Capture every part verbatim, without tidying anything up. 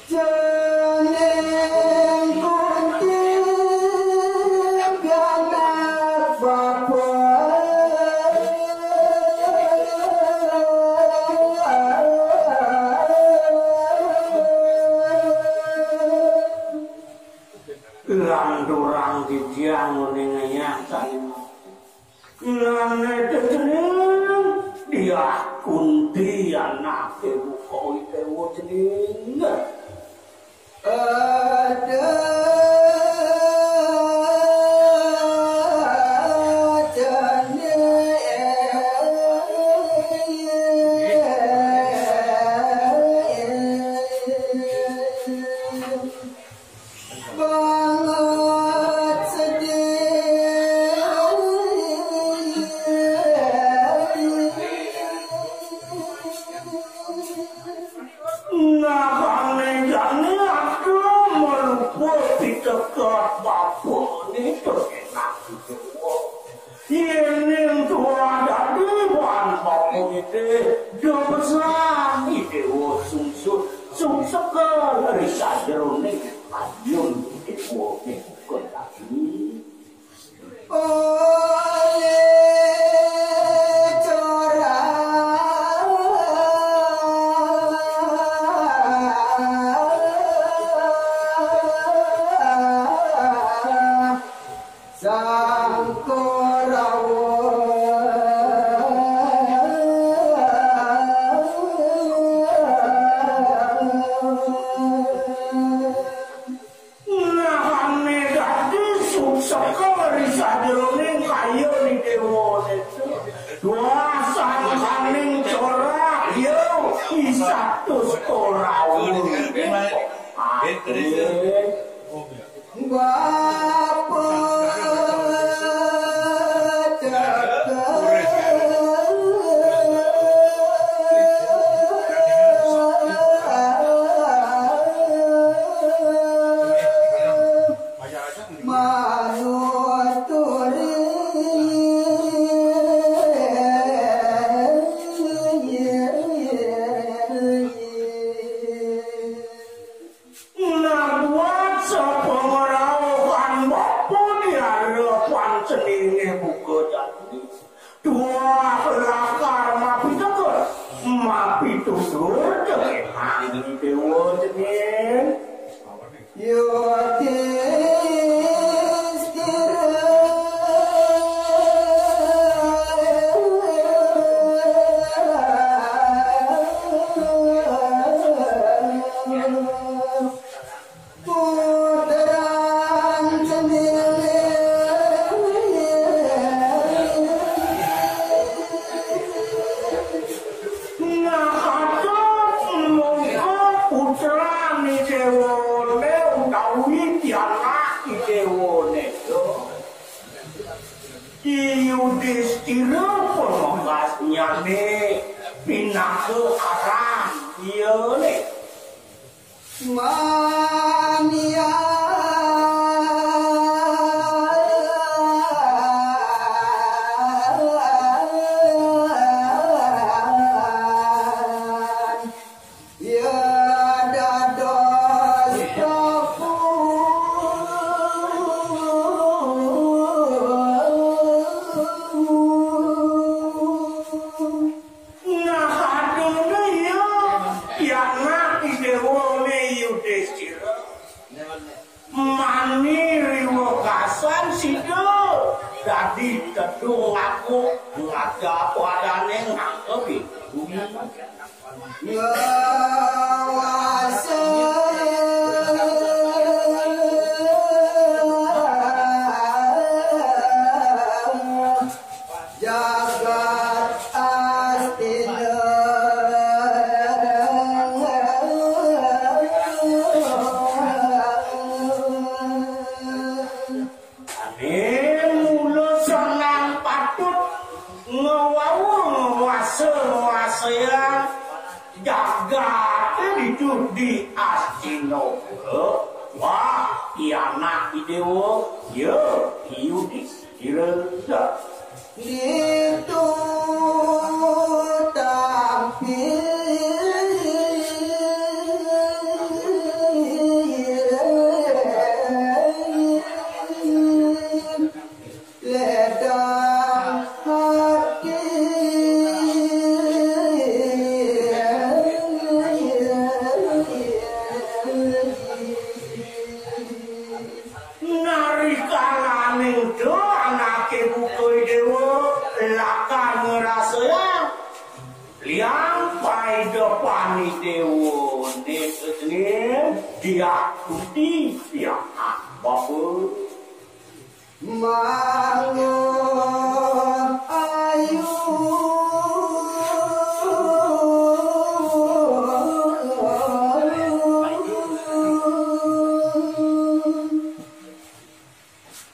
Jeneng Kunti pianak bapa. Lan durang titiang ngene ngayah tani. Ngene tetening Diah Kunti anake buka itewo tening. Ada jane. Banget sedih. Nah, ane jane aku melupa pitekat bapa ni terkena kita. Yen ning tuah dadi wan bapa ite, do besani dewa sungsut, sungseka dari sajeroning ayun dewa ning buka dadi. Oleh corak Sang Korawa. Nahane dadi sukseka ri sajeroning kaya ni dewa neta. Dua sangkaning corah ya isatus Korawa. Amin. Bapa manuturi. Nah, buat sapangrauhan bapa di hadapan ceninge buka jati. Tuah lakar mapiteka, mapitutur tekemang dewa cening. Yudhistira. Putran sendiri. Nah, ada mongko putrane dewane utawi pianake dewane. I Yudhistira pamekasnyane pinaka aran iyane. Mania. Ya dados bapu. Nah, adune ya, pianak Dewa Yudhistira. Mani riwekasan sida dadi tedung aku ngajak wadane ngangkepi bumi. Ngawasa. Jagat Astina. Ane mula senang patut ngwawa ngwasa ngwasayang jagate ditu di Astina. Wah, pianak Idewa, ya, Yudhistira. Ditu tam lakar ngrasayang liang paidepane dewane, diakuti pianak bapa. Mangun ayu.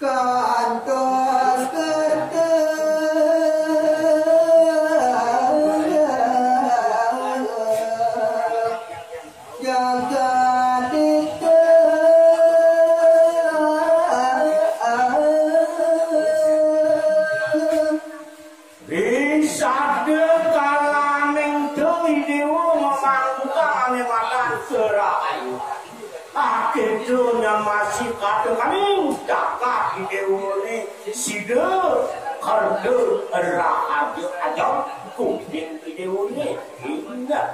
Kantos kerta jagadita. Ring sabda kalaning deng Dewa mamangkang ane matan serahayu. Akéto nyamasi katekaning jagat Dewane sida kerta rahaja ajeng kuning Dewane. Inggih.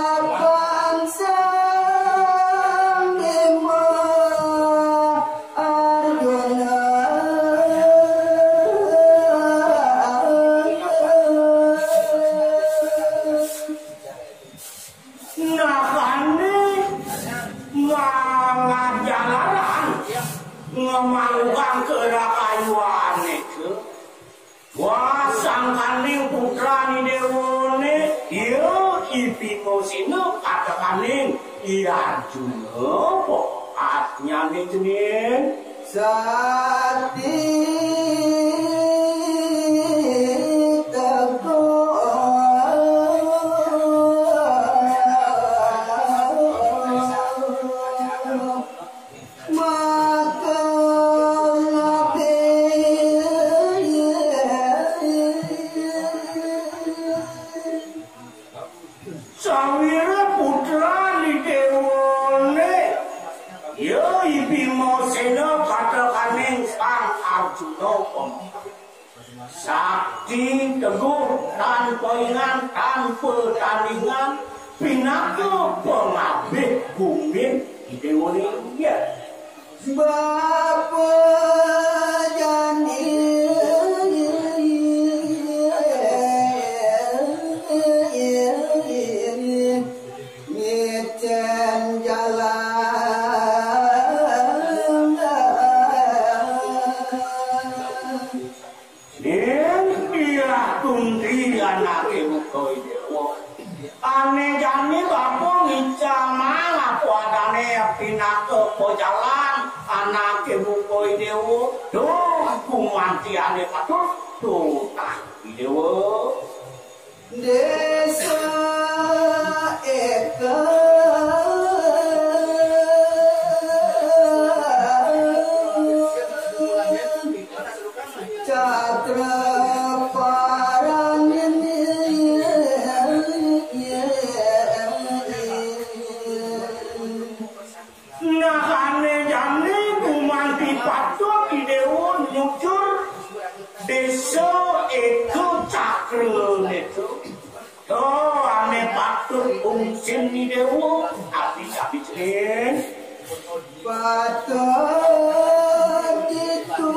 Larapan Sang Bima Arjuna. Nah, kane malah jalaran ngemanggang kerakayuane ke. Wah, sangkaning putrane dewane, ya, I Bima Sena katekaning I Arjuna, apa atnyane cening? Sakti teguh. Maka sawira putra ni dewane, ya, I Bima Sena katekaning Sang Arjuna pemangku. Sakti teguh, tan paingan, tan patandingan, pinaka pangabih gumin Ida Dewa Lingga. Bapa jani. Ngicen jalan. Ning diah tundri anake buka Idewa. Ane jani bapa ngicamang apa adane pinaka pejalan anake buka Idewa. Duh, gumanti ane patut tutah Idewa. Desa Eka Cakraparan. Nah, ane jani gumanti patut Idewa nyucur desa Eka Cakra nitu. To, ane patut ungsin Idewa, abis-abis rin. Patut ditu.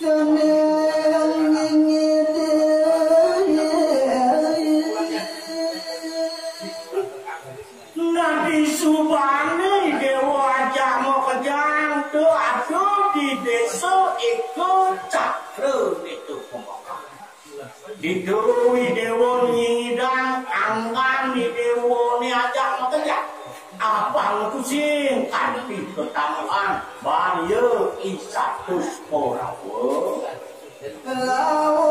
Cenil ngingit. Nabi subane Dewa ajak makejang tu aduh di desa Eka Cakra nitu pemaka. Ditu Idewa nyidang anggan Idewa ni ajak makejang. Apang tusing kanti ketamuan ban ya I Satus Korawa. Lawan